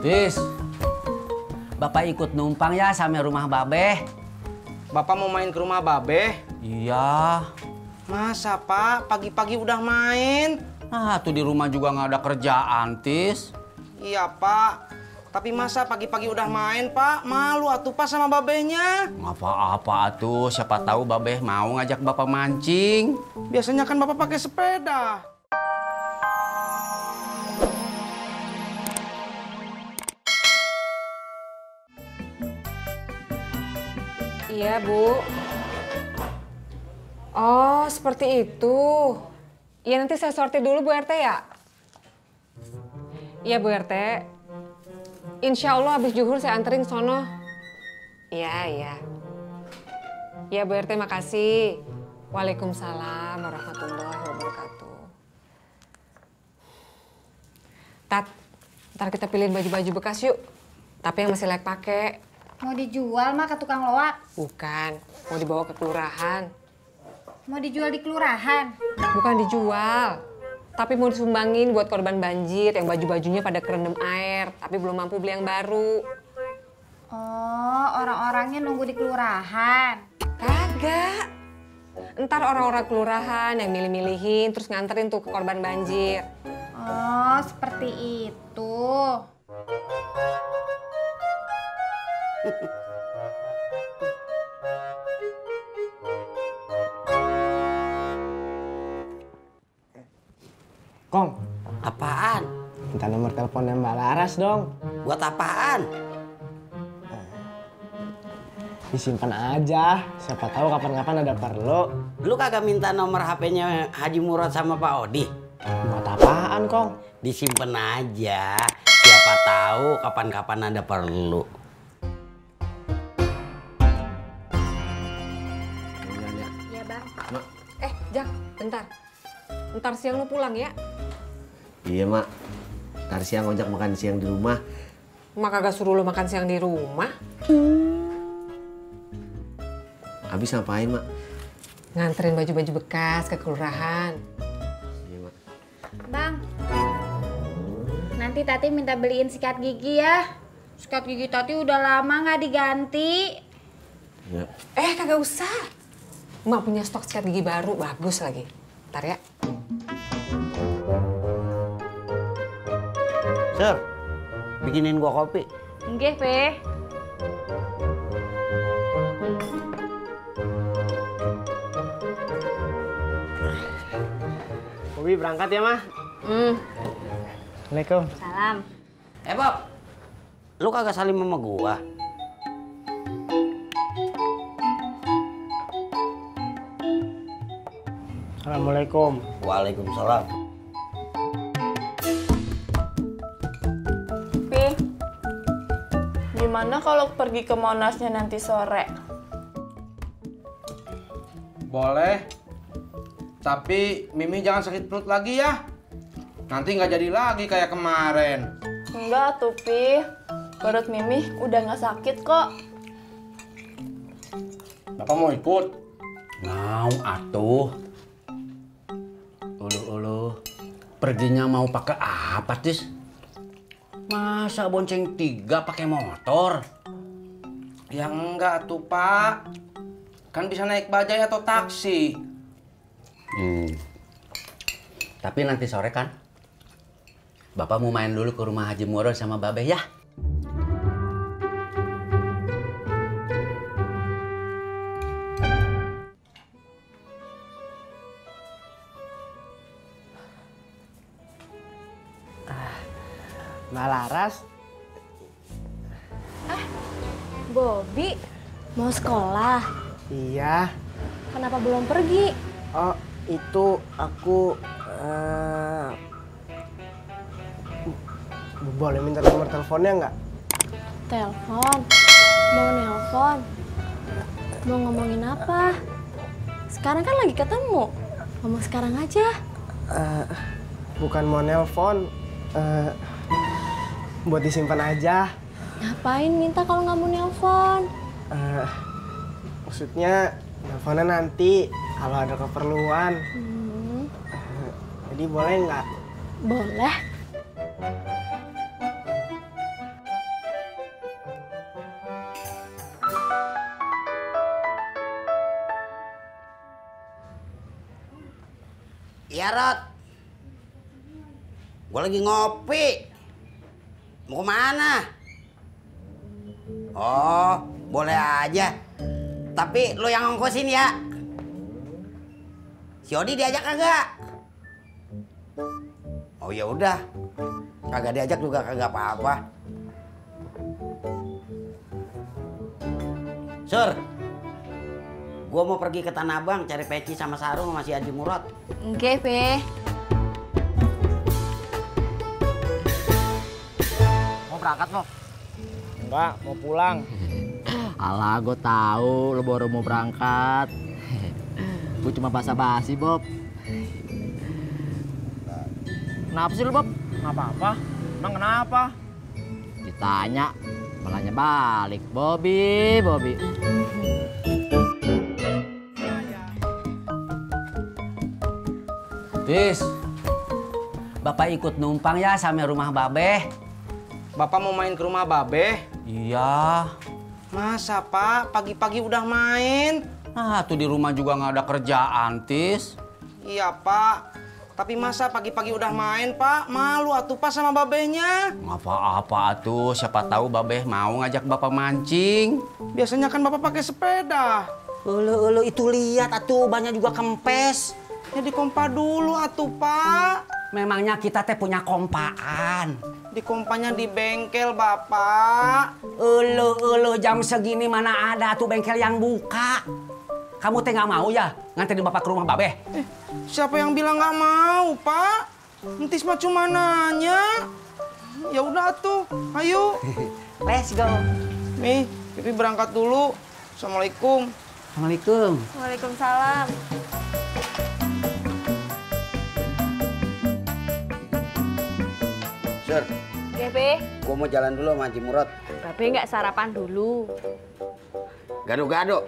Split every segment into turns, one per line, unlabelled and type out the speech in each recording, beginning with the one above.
Tis, Bapak ikut numpang ya sampai rumah Babeh.
Bapak mau main ke rumah Babeh?
Iya.
Masa Pak, pagi-pagi udah main?
Ah, tuh di rumah juga nggak ada kerjaan, Tis.
Iya Pak, tapi masa pagi-pagi udah main Pak? Malu atuh Pak sama Babehnya.
Nggak apa-apa tuh, siapa tahu Babeh mau ngajak Bapak mancing.
Biasanya kan Bapak pakai sepeda.
Iya, Bu. Oh, seperti itu. Iya, nanti saya sortir dulu, Bu RT ya? Iya, Bu RT. Insya Allah habis zuhur saya anterin ke sono. Iya, iya. Iya, Bu RT, makasih. Waalaikumsalam warahmatullahi wabarakatuh. Tat, ntar kita pilihin baju-baju bekas yuk. Tapi yang masih layak pakai.
Mau dijual mah ke tukang loak?
Bukan, mau dibawa ke kelurahan.
Mau dijual di kelurahan?
Bukan dijual, tapi mau disumbangin buat korban banjir yang baju-bajunya pada kerendam air, tapi belum mampu beli yang baru.
Oh, orang-orangnya nunggu di kelurahan?
Kagak. Ntar orang-orang kelurahan yang milih-milihin terus nganterin tuh ke korban banjir.
Oh, seperti itu.
Kong,
Apaan?
minta nomor teleponnya Mbak Laras dong.
Buat apaan?
Disimpan aja, siapa tahu kapan-kapan ada perlu.
Lu kagak minta nomor HP-nya Haji Murad sama Pak Odi?
Buat apaan, Kong?
Disimpan aja. Siapa tahu kapan-kapan ada perlu.
Iya, Bang.
Jak, bentar. Ntar siang lu pulang ya.
Iya, Mak. Ntar siang ojak makan siang di rumah.
Mak kagak suruh lu makan siang di rumah.
Habis ngapain, Mak?
Nganterin baju-baju bekas ke kelurahan.
Iya, Mak.
Bang, nanti Tati minta beliin sikat gigi ya. Sikat gigi Tati udah lama nggak diganti.
Ya.
Kagak usah. Mak punya stok sikat gigi baru, bagus lagi. Ntar ya.
Sur, bikinin gua kopi.
Nggih, Pe.
Bobi berangkat ya, Mah? Assalamualaikum.
Salam.
Bob, lu kagak salim sama gua?
Assalamualaikum.
Waalaikumsalam.
Pi, gimana kalau pergi ke Monasnya nanti sore?
Boleh. Tapi Mimi jangan sakit perut lagi ya. Nanti nggak jadi lagi kayak kemarin.
Enggak tuh, Pi. Perut Mimi udah nggak sakit kok.
Bapak mau ikut?
Mau atuh. Ulu. Perginya mau pakai apa, Tis? Masa bonceng 3 pakai motor?
Ya enggak tuh Pak. Kan bisa naik bajai atau taksi.
Tapi nanti sore kan, Bapak mau main dulu ke rumah Haji Murad sama Babeh ya?
Mbak Laras,
Bobi, mau sekolah?
iya.
Kenapa belum pergi?
Oh, itu aku boleh minta nomor teleponnya nggak?
Telepon. Mau nelpon. Mau ngomongin apa? Sekarang kan lagi ketemu. Ngomong sekarang aja.
Bukan mau nelpon, buat disimpan aja.
Ngapain minta kalau nggak mau nelpon?
Maksudnya nelponnya nanti kalau ada keperluan. Jadi boleh nggak?
Boleh.
Iya, Rod. Gue lagi ngopi. Mau kemana? Oh, boleh aja. Tapi lo yang ngongkosin ya. Si Odi diajak kagak? Oh ya udah. Kagak diajak juga kagak apa-apa. Sur, gua mau pergi ke Tanah Abang cari peci sama sarung sama si Haji Murad.
Oke, Be.
Mau berangkat lo? Enggak, mau pulang.
Alah, gue tahu lo baru mau berangkat. Gue cuma basa-basi, Bob.
Kenapa sih lo, Bob? Nggak apa-apa. Emang kenapa?
Ditanya, malahnya balik. Bobby.
Tis, Bapak ikut numpang ya sampai rumah Babeh.
Bapak mau main ke rumah Babeh?
Iya.
Masa, Pak? Pagi-pagi udah main?
Ah, tuh di rumah juga nggak ada kerjaan, Tis.
Iya, Pak. Tapi masa pagi-pagi udah main, Pak? Malu atuh, Pak, sama babehnya.
Nggak apa-apa tuh, siapa tahu Babeh mau ngajak Bapak mancing.
Biasanya kan Bapak pakai sepeda.
Ulu itu lihat atuh, banyak juga kempes.
Ya dikompa dulu atuh, Pak.
Memangnya kita teh punya kompaan.
Dikompanya di bengkel, Bapak.
Ulu jam segini mana ada tuh bengkel yang buka. Kamu teh nggak mau ya nganterin Bapak ke rumah Babeh?
Siapa yang bilang nggak mau, Pak? Entis mah cuma nanya. Ya udah tuh, ayo.
Let's go.
Nih, Pipi berangkat dulu. Assalamualaikum.
Assalamualaikum.
Waalaikumsalam.
Sur,
Oke, Be.
gua mau jalan dulu sama Haji Murad.
Babe nggak sarapan dulu.
Gado-gado.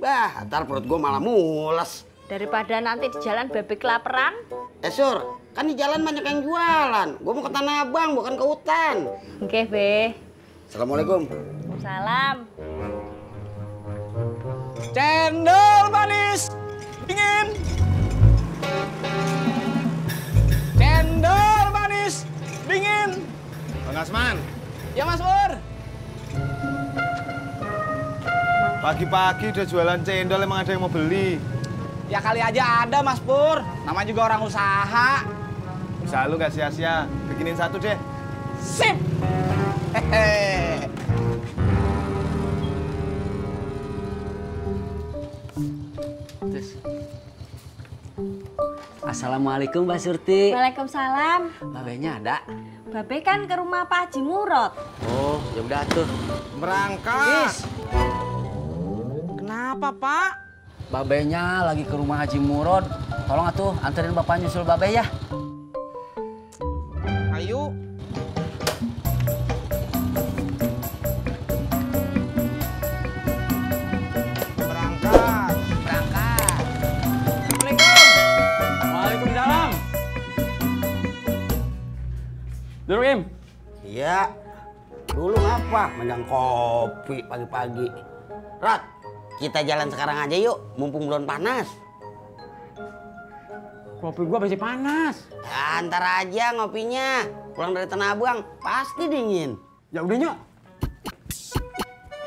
Bah, ntar perut gua malah mules.
Daripada nanti di jalan Babe kelaparan.
Sur, kan di jalan banyak yang jualan. Gua mau ke Tanah Abang, bukan ke hutan.
Oke, Be.
Assalamualaikum.
Salam.
Cendol manis dingin. Cendol manis dingin.
Bang Asman.
Ya, Mas Pur.
Pagi-pagi udah jualan cendol, emang ada yang mau beli?
Ya kali aja ada, Mas Pur. Namanya juga orang usaha.
Usaha lu gak sia-sia. Bikinin satu deh.
Sip. Hehehe.
Assalamualaikum Mbak Surti.
Waalaikumsalam.
Babehnya ada?
Babe kan ke rumah Pak Haji Murad.
Oh, ya udah tuh.
Berangkat. Kenapa, Pak?
Babehnya lagi ke rumah Haji Murad. Tolong atuh anterin Bapak nyusul Babeh ya.
Ayo. Berangkat.
Assalamualaikum. Waalaikumsalam. Duduk, Im.
Iya. Dulu ngapa? Megang kopi pagi-pagi. Rat, kita jalan sekarang aja yuk, mumpung belum panas.
Kopi gua masih panas.
Ya, ntar aja ngopinya. Pulang dari Tanah Abang, pasti dingin.
Ya udah, Nyok.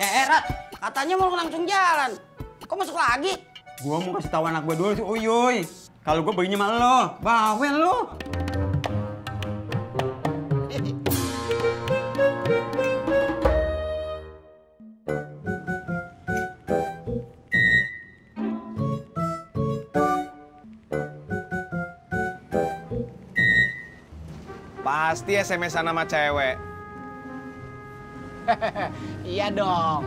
Rat, katanya mau langsung jalan. Kok masuk lagi?
Gua mau kasih tahu anak gua dulu si Uyuy. Kalau gua baginya sama lo, bawel lo.
Pasti SMS-an sama cewek.
Iya dong.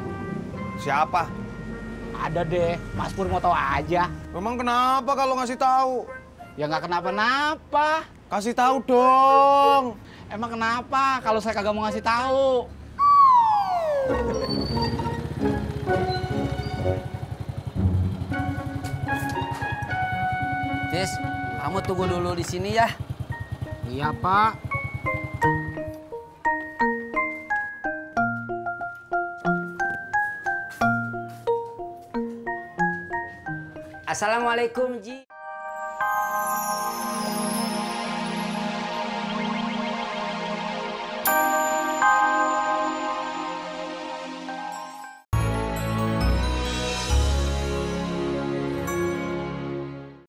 Siapa?
Ada deh, Mas Pur mau tahu aja.
Emang kenapa kalau ngasih tahu?
Ya nggak kenapa-napa.
Kasih tahu dong.
Emang kenapa kalau saya kagak mau ngasih tahu?
Tis, kamu tunggu dulu di sini ya.
Iya, Pak.
Assalamualaikum, Ji.